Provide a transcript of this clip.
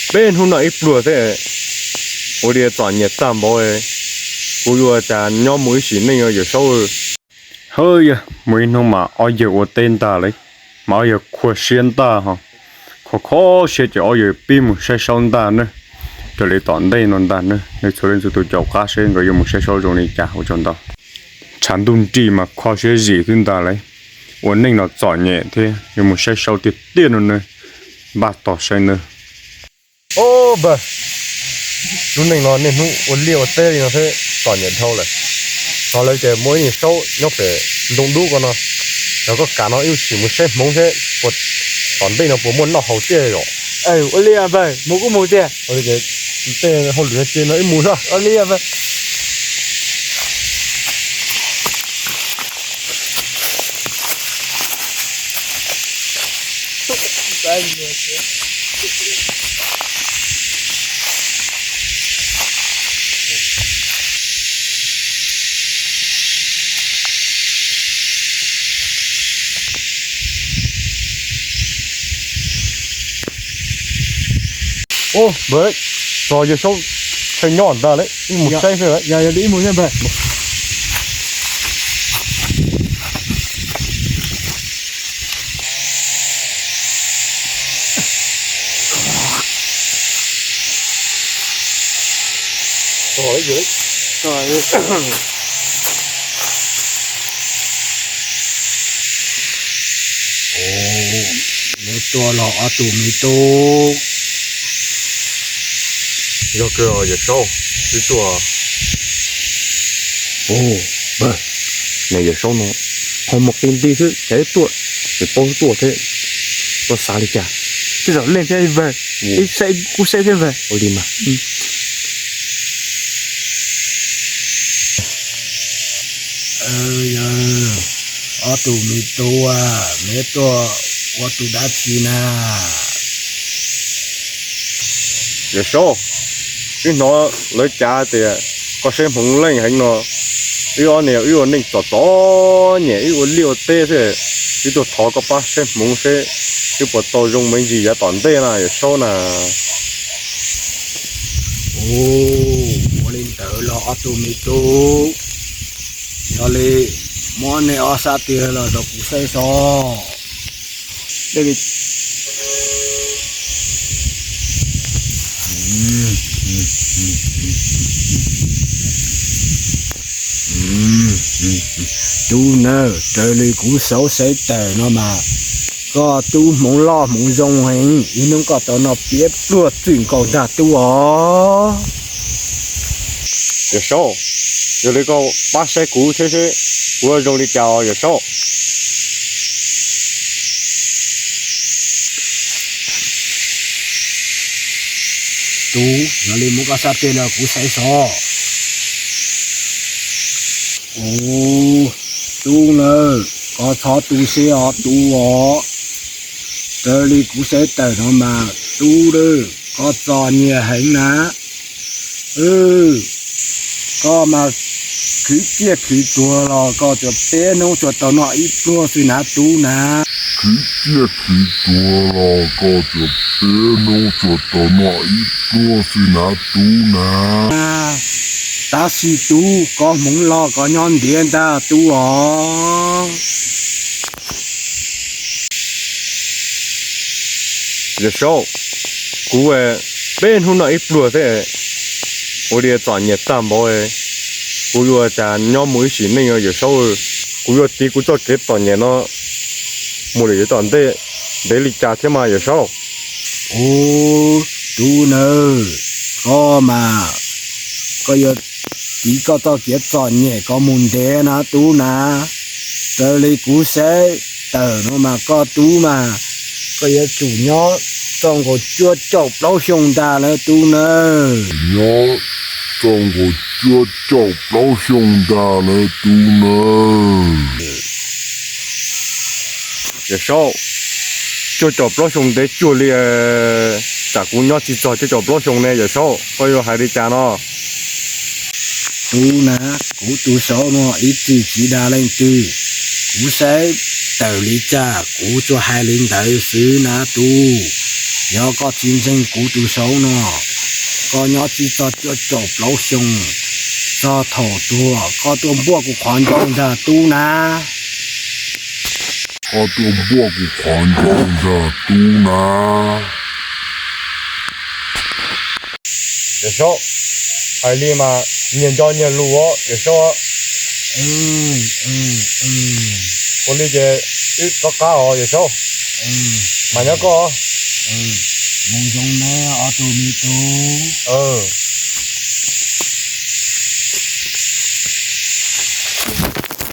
Peb hnub no ib pluag thiab, ua li txom nyem tag npaum, kuv yuav ua cas nyob mus ib sim neej os Yawm Saub. Hawb, yog mus ib hnub mas ob yawg ua teb ntag lauj, mas ob yawg khuav siab ntag ho. Kho kho siab ces ob yawg pib mus saib saub ntag ne. Raws li tom ntej no ntag ne, nej txhua leej txhua tus caum qab seb nkawd yuav mus saib saub zoo li cas ua tsaug ntau. Tshav ntuj nrig mas kho siab zim xwb ntag lauj. Ua neej no txom nyem thiab yuav mus saib saub tiag tiag no ne. Npaj tos saib nawb. Ob npawg, lub neej no niaj hnub ua liaj ua teb li no thiab txom nyem dhau lawm. Tos lawv ces muaj ib niag saub nyob pem ntoo dub ko no, yog koj kam no wb sim mus saib hmoov seb puas, tom ntej no puas muaj noj haus tiag yom. Ua li npawg, mus kuj mus tiag. Tej hauj lwm no ces no wb mus xwb. Ua li npawg. Ub, npawg, tos yawg saub tshaib nyob ntag lauj, wb mus saib xwb. Yog li wb mus xwb npawg. Neb tuaj los ob tug me tub? Yog kawg Yawm Saub, wb tuaj. Ub, npawg, niag Yawm Saub no ho mus qi nti xwb, cas wb tuaj, nws paub wb tuaj thiab. Koj xav li cas? Tej zaum leej thiab ib npawg, ib saib kuj saib thiab npawg. Ua li mas. Ob tug me tub, neb tuaj ua tus dab tsi na? Yawm Saub, wb hnov lawv cav tias koj saib hmoov leej heev no, wb ob niag wb ua neej txom txom nyem, wb ua liaj ua teb xwb, wb tuaj thov koj pab saib hmoov seb wb puas tau zoo me ntsis yav tom ntej na Yawm Saub na. Ua li ntawd los ob tug me tub, yog li muab nej ob sab tes los rau kuv saib so. Tub nawb, raws li kuv xauv xaiv tawm no mas koj tub hmoov loj hmoov zoo heev, ib hnub koj tau noj piab pluag txwm nkaus ntag tub os. Yawm Saub, yog li koj pab saib kuv thiab seb kuv yuav zoo li cas os Yawm Saub. Tub, yog li muab koj sab tes los kuv saib so. Ub, tub nawb, koj txhob tu siab os tub os. Raws li kuv saib tawm no mas tub, koj txom nyem heev na. Koj mas khwv ciaj khwv tuag los koj tsuas peb hnub tsuas tau noj ib pluag xwb na tub na. Khwv ciaj khwv tuag los koj tsuas peb hnub tsuas tau noj ib pluag xwb na tub na. Tab sis tub, koj hmoov loj koj nyob ntiav ntag tub os. Yawm Saub, kuv peb hnub no ib pluag thiab, ua li txom nyem tag npaum, kuv yuav ua cas nyob mus ib sim neej os Yawm Saub. Kuv yuav tiv kuv txoj kev txom nyem no mus lawm yav tom ntej ntev li cas thiab mas Yawm Saub. Ub, tub nawb, koj mas koj yuav tiv koj txoj kev txom nyem koj mus ntev na tub na. Raws li kuv saib tawm no mas koj tub mas koj yuav tsum nyob txoj nkaus cuaj caum plaub xyoo ntag nawb tub nawb. Nyob txoj nkaus cuaj caum plaub xyoo ntag nawb tub nawb. Yawm Saub, cuaj caum plaub xyoo ntev cuag li, tsam kuv nyob tsis txog cuaj caum plaub xyoo ne Yawm Saub, koj yuav hais li cas no? Tub na, kuv tus saub no ib txwm tsis dag leej twg, kuv saib tawm li cas kuv tsuas hais li ntawd xwb na tub. Yog koj tsis ntseeg kuv tus saud no, koj nyob tsis txog cuaj caum plaub xyoo, txog thaum tuag koj tuaj npuaj kuv qhov ncauj ntag tub na. Koj tuaj npuaj kuv qhov ncauj ntag tub na. Yawm Saub, hais li mas nyias nco nyias lus os Yawm Saub. Ua li ces wb rov qab os Yawm Saub. Mas nyob koj. Mus zoo ne ob tug me tub.